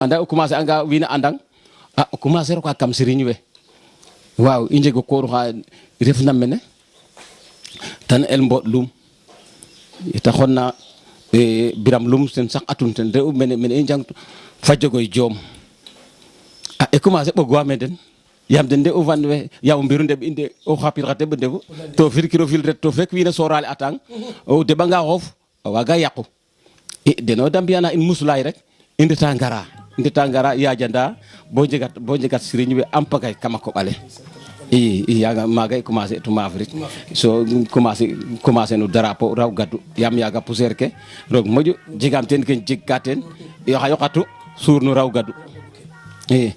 anda o commencer anga wiina andang o commencer roka kam siriñ we waaw i njego koor xa refna mene tan el mboɗ lum ta xonna biram lum ten sax atun ten re'u mene i njang fa jogoy joom e commencer ɓogwa me den yaam den de o fan we yaam mbiru ndeɓ i nde o xapir xa teɓ ndefu to firkiro fil ret to fek wiin we sorale atang o deɓanga xoof a waaga yaqu deno da mbiyana in musulay rek i ndeta ngara yajanda bo njegat siriñ we ampagay kama koɓale i yaga maga i commencer tu maaf rik so commencer no drapeau raw gaddu yaam yaga poussière ke roog moƴu jegam teen ken jeg ka teen xa yoqatu suur no raw gaddu i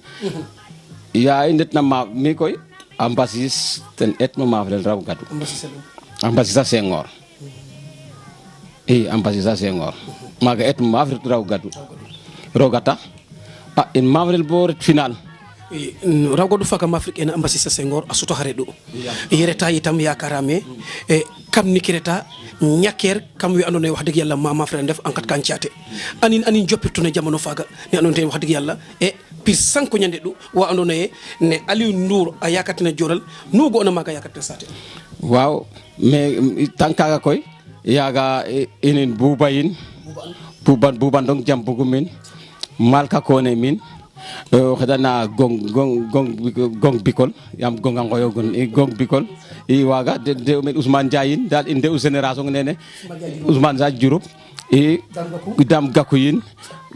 ya i ndetna maaf mi koy a mbasis ten eetmo maaf rel raw gaddu a mbasis a Senghor a mbasis a Senghor maga eetmo maaf ret raw gaddu roga tax in maaf rel bo ret final raw gaddu faga maaf rik ene a mbasis a Senghor a suto xa reɗ'u i reta yitam yakarame kam niki reta ñakeer kam we andoona yee wax dëgg yàlla maaf re ndef en kat kan caate anin jopirtuna jamano faaga ne andoona yee wax dëgg yàlla pir sanko ñande ɗu wa andoona yee ne Aliou Ndour a yakatina joral nu go'ona maaga yakatina saate waaw mais tant kaga koy yaga inin buuba yin buuba ndong jam bugum min malka kone min o xedana gong bikol yam gonga ngoyogun gong bikol i waga de men Ousmane Ndiaye dal inde u génération nene Ousmane Ndiaye Diouroup i dam gaku yin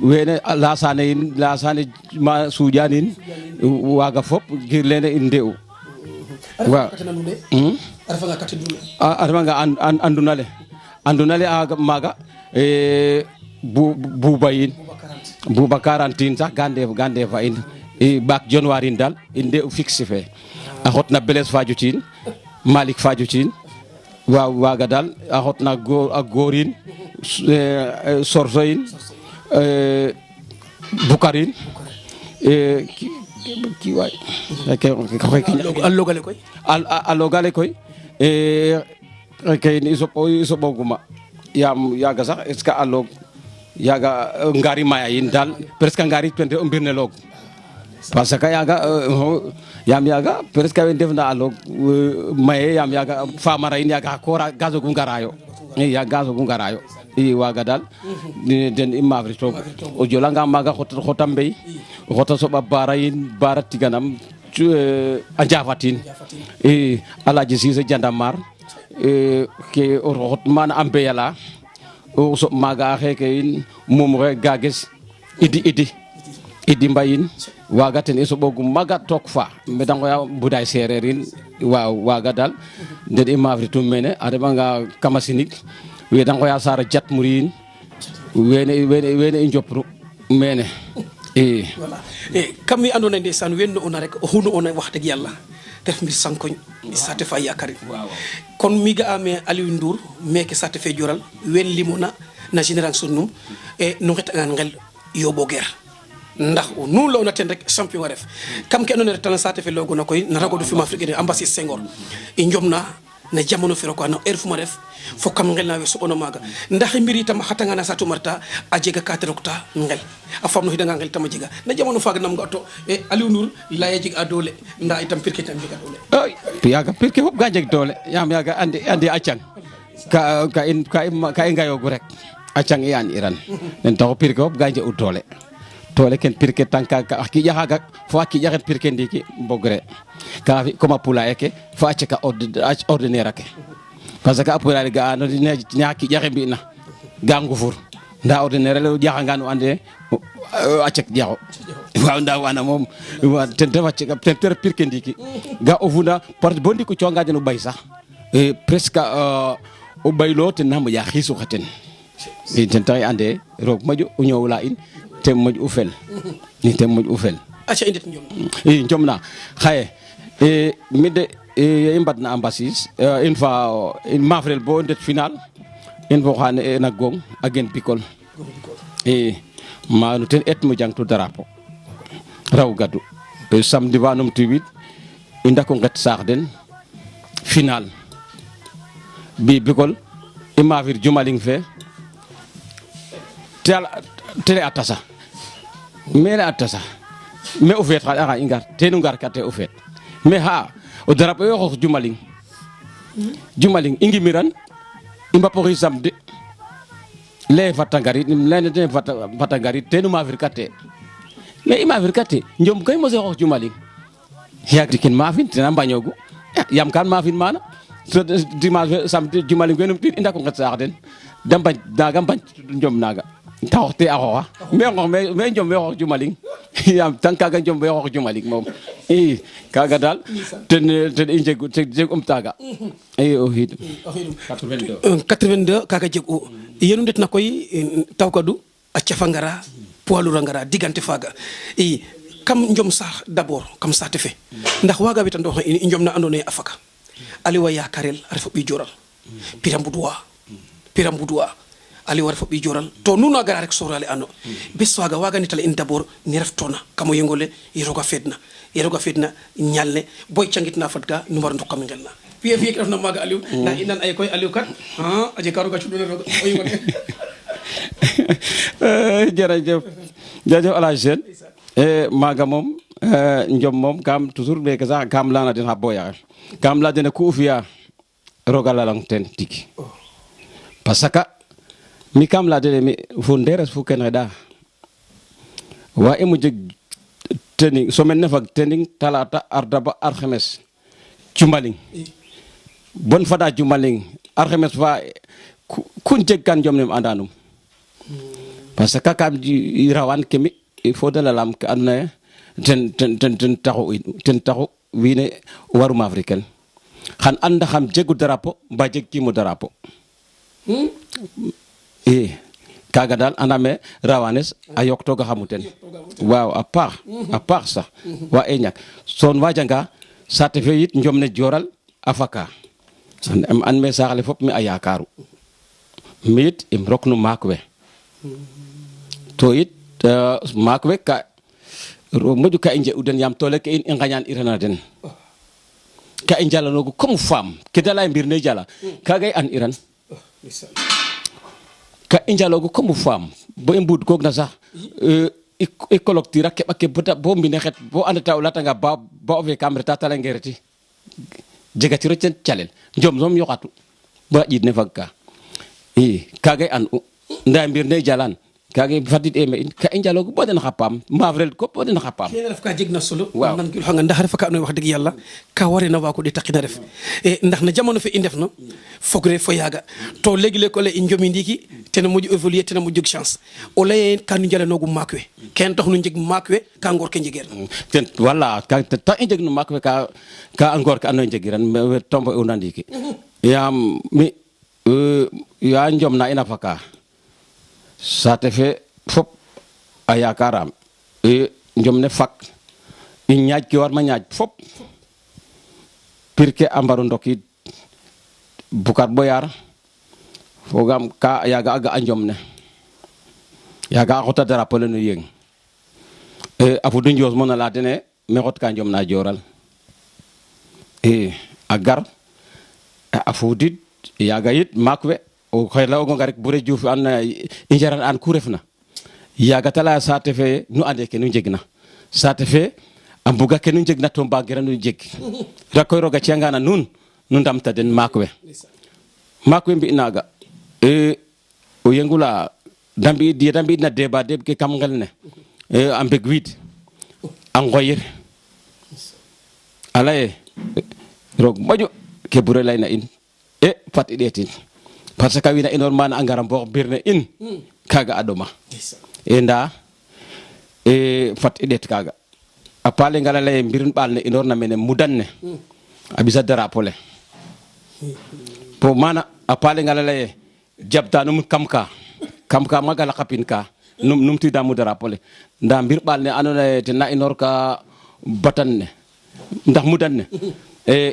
wene lasane ma suuƴan in waga fop gir lene in nde'u wa a refanga anduna le maga buuba yin buuba 40 sax ga ndefa in i ɓaak Januar in dal in nde'u fixe fe a xotna Blaise Fadiouth in Malick Fadiouth in waaw waaga dal a xotna a goor in Sorso in Bukar in ki waay a logale koy a logale koy kay i soɓoguma yaam yaga sax est ce que a log yaga ngari maya yin dal presque ngari ten o mbir ne loog parce que yaga yaam yaga presque we ndefna a loog maye yaam yaga famara in yaga xa gazogu ngarayo i waga dal den i maafri toog o jolanga maga xota mbey xota soɓa bara yin bara tiganam a njafatin i Aladji Cissé Jandamar ke o xot mana a mbeyala o soɓ maga a xeke in mum xe gages idi mbayin waga ten i soɓogum maga took fa mede ngoya Mboudaye Sereer in waaw waga dal den i maafritum mene a refanga kama sinig we da ngoya Sara Jat Muri in wene i njopru mene i voilà kam we andoona yee ndeysaan wenno ona rek oxu ona wax dëgg yàlla te ref mbir sankoñ saate fa yakarin kon mi ga'a me Aliou Ndour meke saate fe joral wen limona na génération num nu nqet'angan ngel yooɓo ger ndax nu lawna ten rek champion a ref kam ke andoona yee retana saate fe layoogona koy na ragodu film Afrique ne ambassade Senghor i njomna na jamono fero ko no heure fuma ref fo kam ngel na we soɓono maaga ndax mbir itam a xatanga na saatu marta a jega ka te rokta ngel a faam no xidanga ngel tam a jega na jamono faaga nam ga to Aliou Ndour laya jeg a doole nda itam pir ke tam jega doole yaga pir ke fop ga jeg doole yaam yaga andi a cang ka i ngayoogu rek a cang i an iran ten taxu pir ke fop ga njeg u doole ken pir ke tanka a kiƴa xaga fo a kiƴaxet pir ke ndiiki mbogre ka fi comme a poulailler ke fo a ceka ordinaire ake parce que a poulailler ga'ano ne xa kiƴaxe mbi'na ga ngufur nda ordinaire le o ƴaxangan o ande a cek ƴaxo waaw nda wana moom ten te ref pir ke ndiiki ga o funda bo ndiik o cooxanga den o ɓay sax presque o ɓaylo ten na moƴa xiisu xa ten i ten tax i ande roog moƴu o ñoowla in te moƴ u fel aca i ndet njom i njomna xaye mi de ye i mbadna ambassade une fois maafrel bo ndet final in fo xane na gong a gen Bikol i manu ten etmo jangtu drapeau raw gadu samedi fa num tiwid i ndako nget saax den final Bikol i maafir Jumaling fe tele a tasa mene atta sax me o feet xa i ngar tenu ngar kate o feet mais xa o drapeau yo xoox Jumaling i ngimiran i mbapoxi samedi leye fata ngarid leyne ten fata ngarid tenu maafir kate mais i maafir kate njom kay mose xoox Jumaling yaag dikin maafin tena mbañogu yaam kan maafin mana so dimanche fe samedi Jumaling fe num tiid i ndako nget saax den da mbañ naga mbañ njom naga ta xoox te a xooxa me njom we xoox Jumaling yaam tan kaga njom we xoox Jumaling moom i kaga daal ten i njegu jeg taaga i o xiid 82 kaga jeg u yenu ndet na koy taw kadu a cafa ngara poids lourd a ngara digante faga i kam njom sax d'abord kam saate fe ndax waga wetandoox i njom na ando naye a faka Aliou a yakarel a refo ɓiy joral Pira Mboudoua Aliou a refo ɓiy joral to nu na gara rek sorale ano bes waga waga netala in d'abord ni reftona kamo yengole ye roga feedna ñal ne boy cangitna fad ka nu mbar ndok kam ngel na fiye ke refna maga Aliou nda i nan ay koy Aliou kat a jeg ka roga cuɗone roga o yengole jërëjëf Alhaji Sène maaga moom njom moom kam toujours ɓeke sax kam lana den xa boyaxe kam leya dene ku o fi'a roga lalang ten tig parce que mi kam leya dene mi fo nderes fu ken xeɗa wa im o jeg tening semaine ne fag tening talata ardaba alxames Jumaling bon fada Jumaling alxames fa kun jeg kan jom nem anda num parce que kam rawan ke mi il faut de lalam ke andona ye ten taxu wiin we waruma africaine xan and ndaxam jegu drapeau mba jeg kiimo drapeau i kaga daal andame rawanes a yoktooga xamu ten waaw a paax sax wa e ñak soon wa janga saate fe yit njom ne joral a faka an me saax le fop mi a yakaru mi yit im rok no maak we to yit maak we ka moƴu ka i nje'u den yaam toole ke in i ngañaan irana den ka i njalanoogu comme femme ke da laya mbir ne jala kaga i an iran ka i njaloogu comme femme bo i mbud koog na sax i collectir a keɓa ke bo mbine xet bo anda ta o latanga ba o fe kam reta ta leyonge reti jegatiro ten calel njom soom yoxatu ba ƴiid ne fag ka i kaga i an u nda mbir ne jalan kage fadid e me in ka i njalogu bo den xa paam mbaafrel ko bo den xa paam kene ref ka jeg na solo nan gil xanga ndax refa ka andoona ye wax dëgg yàlla ka warena waago ɗeetaqina ref ndax na jamono fe i ndef na fogre fo yaaga to léegi-léeg o lay i njomi ndiiki tena moƴu évoluer tena moƴu jeg chance o laye ka nu njalanoogu maak we kene tax nu njeg maak we ka ngoor ke njegeer ten wala ta i njeg no maak we ka ngoor ke andoona ye njegiran tombo una ndiiki yaam mi ya njom na ina faka saate fe fop a yakaram njom ne fak i ñaaj ke warma ñaaj fop pir ke a mbaro ndokid Boucar Boyar fogam ka yaga a ga a njom ne yaga a xota drapeau le no yeng a fudu njoos mo na leya dene me xot ka njom na joral a gar a fudid yaga yit maak we o xey leyonga rek Bouré Diouf andona ye i njaran an ku refna yaaga ta laya saate fe nu ande ke nu njegna saate fe a mbuga ke nu njegna to mbagirano jeg rak koy roga ciyangana nuun nu ndamta den maak we mbi naga o yengula ye da mbi'idna débat deɓ ke kam ngel ne a mbeg wiid a ngoyir a leye roog moƴu ke Bouré layna in fat i ɗeetin parce que wina inor mana a ngara mboox birne in kaga a ɗoma nda fat i ɗeet kaga a paale ngala leye mbir ɓaal ne inor na mene mudan ne a ɓisa drapeau le po mana a paale ngala leye jabta num kam ka maga laqapin ka num tida mu drapeau le nda mbir ɓaal ne ando naye ten na inor ka batan ne ndax mudan ne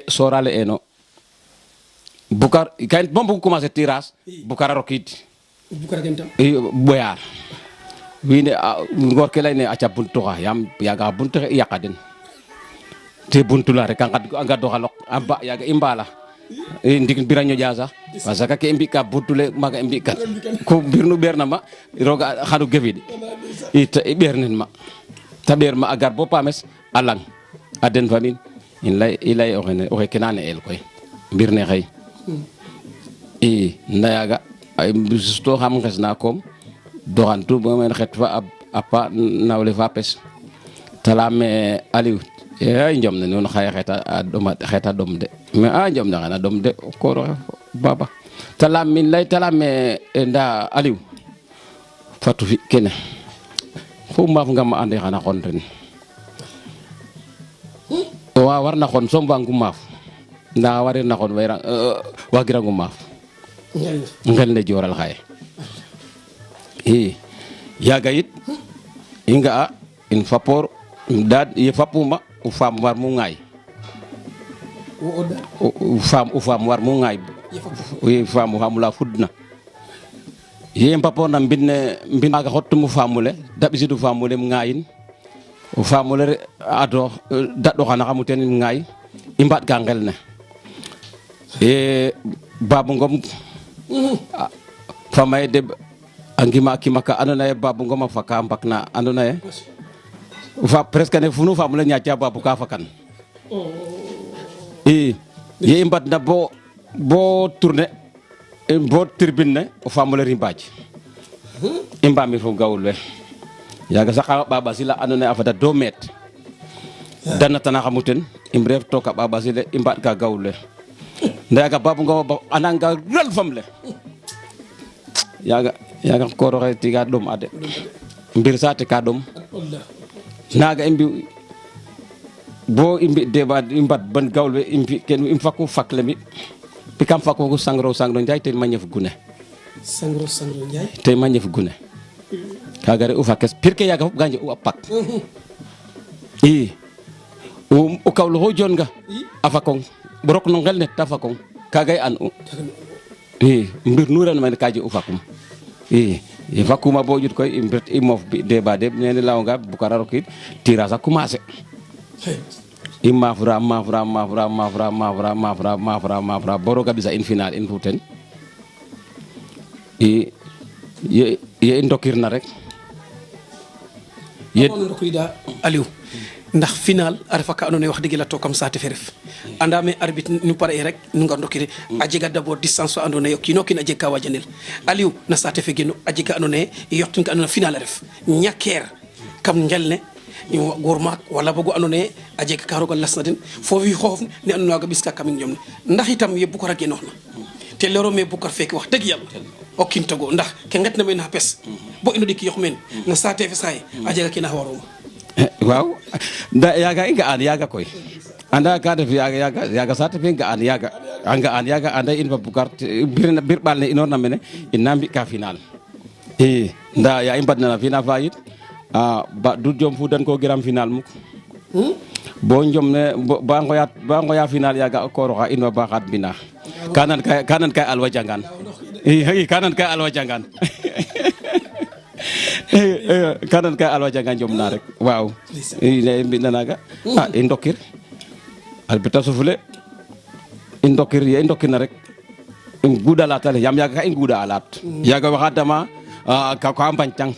sorale eno Boucar kayen bo mbugu commencer tirage Boucar a rokid Boyar wiin we ngoor ke leyne aca buntu xa yaam yaga buntu xe i yaqa den te buntu la rek a ngadoxa lok a mba yaga i mbala ndik biraño ƴa sax parce que ke i mbi ka budtule maga i mbi kan ko mbirnu ɓeerna ma roga xanu gefiid i ɓeernin ma ta ɓeer ma a gar bo paames a lang a den famin i lay oxe ke na ne'el koy mbir ne xëy i nda yaaga suto xam ngesna koom doxantu bo men xet fa a pa nawle fa pes ta leyame Aliou ay njom ne nuun xaye xeta ɗom de mais a njom ne xena ɗom de o kooroxe baba ta leyame nda Aliou fatu fi kene fu maaf nga ma ande xana xon ren wa warna xon soom wangu maaf nda warirna xon wagirango maaf ngel ne joral xaye i yaaga yit i nga'a in fapoor daad ye fapuma o faam war mu ŋaay o faam war mu ŋaay faam la fudna ye papoorna mbin maaga xottum o faamule da ɓisid o faamule um ŋaayin o faamule ado da ɗoxanaxam o ten im ŋaay i mbaɗ ka ngel ne Babou Ngom famaye deɓ a ngima kima ka andoona yee Babou Ngom a faka mbak na andoona yee presque ne funu faamule ñaaca Babou ka fakan i ye i mbadna bo tourner bo tribune ne o faamole rimbaaj i mbamir fo gawul we yaaga sax a ɓaɓasil a andoona yee a fada 2 mètre da natanaxam o ten im reef took a ɓaɓasil i mbaɗ ka gawul we nda yaaga Babou Ngom a nanga ral fam le yaaga koor oxe tiga ɗom a de mbir saate ka ɗom naaga i mbi bo i mbi débat i mbad ban gawul we i mbi ken im faku fak le mi pikam fakogu Sangro Ndiaye te ma ñef gune Sangro Ndiaye te ma ñef gune kaga re u fakes pir ke yaaga fop ga njeg u a pak i o kawlo xo joon nga a fakong bo rok no ngel ne ta fakong kaga i an u i mbir nu ren mene ka jeg u fakum i fakuma bo ƴut koy i moof bi débat de nene leyonga Boucara rokid tirage a commencer i mafra bo roga ɓisa in final in fu ten i ye i ndokirna rek ye ndokrida Aliou ndax final a refa ka andoona yee wax dëgg la to kam saate fe ref anda me arbitre nu pare rek nu ngar ndokire a jega d'abord distance fa andoona yee o kiin o kiin a jeg ka wajanel Aliou na saate fe genu a jeg ka andoona yee yoqtin ka andoona yee final a ref ñakeer kam ngel ne goor maak wala boog andoona yee a jeg ka roog a lasna den foofi xoof ne andoona yee waaga ɓis ka kam njom ne ndax itam ye Boucar a genooxna te leero me Boucar feeke wax dëgg yàlla o kiin tago ndax ke ngetna meen xa pes bo ino dik yoq meen na saate fe saye a jega keen xa warooma waaw nda yaaga i nga'an yaaga koy anda ka def yaaga saate fe nga'an yaaga a nga'an yaaga anda in fa Boucar bir ɓaal ne inoorna mene ina mbi ka final i nda ya i mbadna na final fa yit ba du jom fu dan ko giram final muk bo njom ne ba ngoya final yaaga o koor oxa in wa ba xaad mbina ka nan kay alwa jangan i ka nan kay alwa jangan kanan kay alwa jangan jom na rek waaw i mbina naga i ndokir albita sufule i ndokir ye i ndokirna rek i nguda latale yam yaga ka i nguda a laat yaga waxa dama ka mbañtang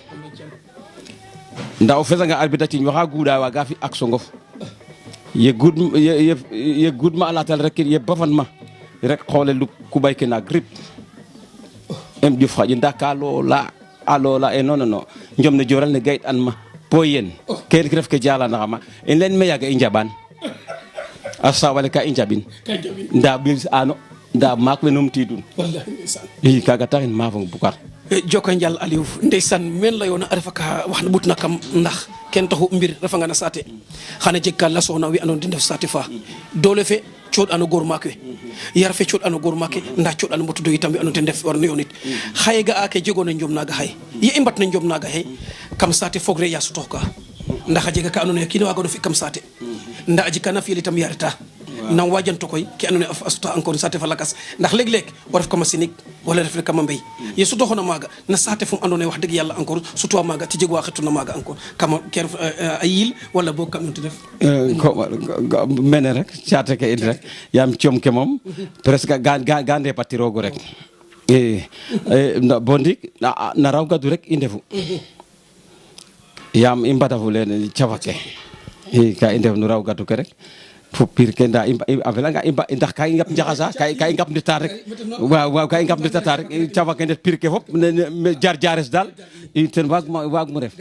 nda o fesanga albita ciñ waxa guda waga fi ak songof ye gudma a latal rek ye bafan ma rek xoole lu kubay ke na grip em ƴuf xaƴi nda ka loola e non njom ne joral ne gayit an ma bo yen ke ref ke jalanaxama in len me yaaga i njaɓan a sawale ka i njaɓin nda ɓil ano nda maak we numtidun i kaga taxin mafong Boucar joko njal Aliou ndeysaan men layoona a refa ka wax na ɓutna kam ndax ken taxu mbir refanga na saate xana jeg ka lasoona we andoona den ndef saate fa doole fe cooɗano goor maak we yar fe cooɗano goor maak we nda cooɗano mbotudo itam we andoona den ndef warno yoonit xaye ga'a ke jegoona njom naaga xaye ye i mbatna njom naaga xaye kam saate fogre ya sutoox ka ndax a jega ka andoona yee kiin waagano fi kam saate nda a jeg ka na fiyel itam yareta nam wajanto koy ke andoona yee a suta encore saate fa lakas ndax leeg-leeg o ref kama sinig wala ref kama mbey ye su doxona maaga na saate fum andoona yee wax dëgg yàlla encore surtout maaga ti jeg wa xetuna maaga encore kama ke ref a yiil wala boog kam te def mene rek caate ke in rek yaam coom ke moom presque ga ndepatiroogu rek bo ndiik na raw gadu rek i ndefu yaam i mbadafu leen cafa ke ka i ndef no raw gadu ke rek fo piir ke nda a felanga ndax ka i ngap njaxasa ka i ngap ndeta rek waaw ka i ngap ndetata rek cafa ke ndet piir ke fop jar jares daal i ten waag mo ref